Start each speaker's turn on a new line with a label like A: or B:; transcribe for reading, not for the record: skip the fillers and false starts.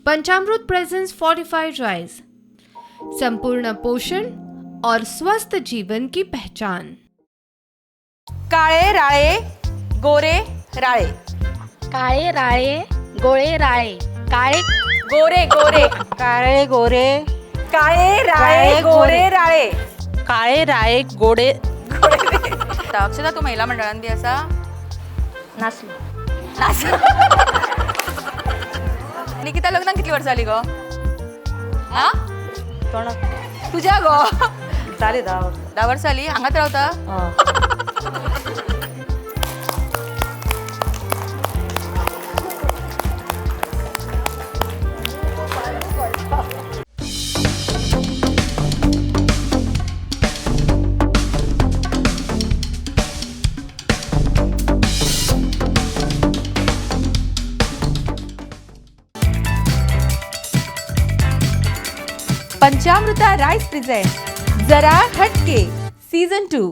A: पंचामृत presence fortified rice, संपूर्ण पोषण और स्वस्थ जीवन की पहचान।
B: काळे राळे गोरे राळे।
C: काळे राळे गोळे राळे काळे
B: गोरे गोरे।
D: काळे गोरे।
B: काळे राळे
D: काळे
B: गोरे
D: गोरे.
B: राळे।
D: काळे राळे गोडे।
B: आता अक्षता, तू महिला मंडळान बी असा?
C: नासलो।
B: निकिता, लग्नाक कितली वर्सां जाली गो? हा, तुझ्या गो?
D: जाली 10 वर्सां।
B: 10 वर्सां जाली. हांगाच रावता? पंचामृता राईस प्रेझेंट जरा हटके सीझन 2।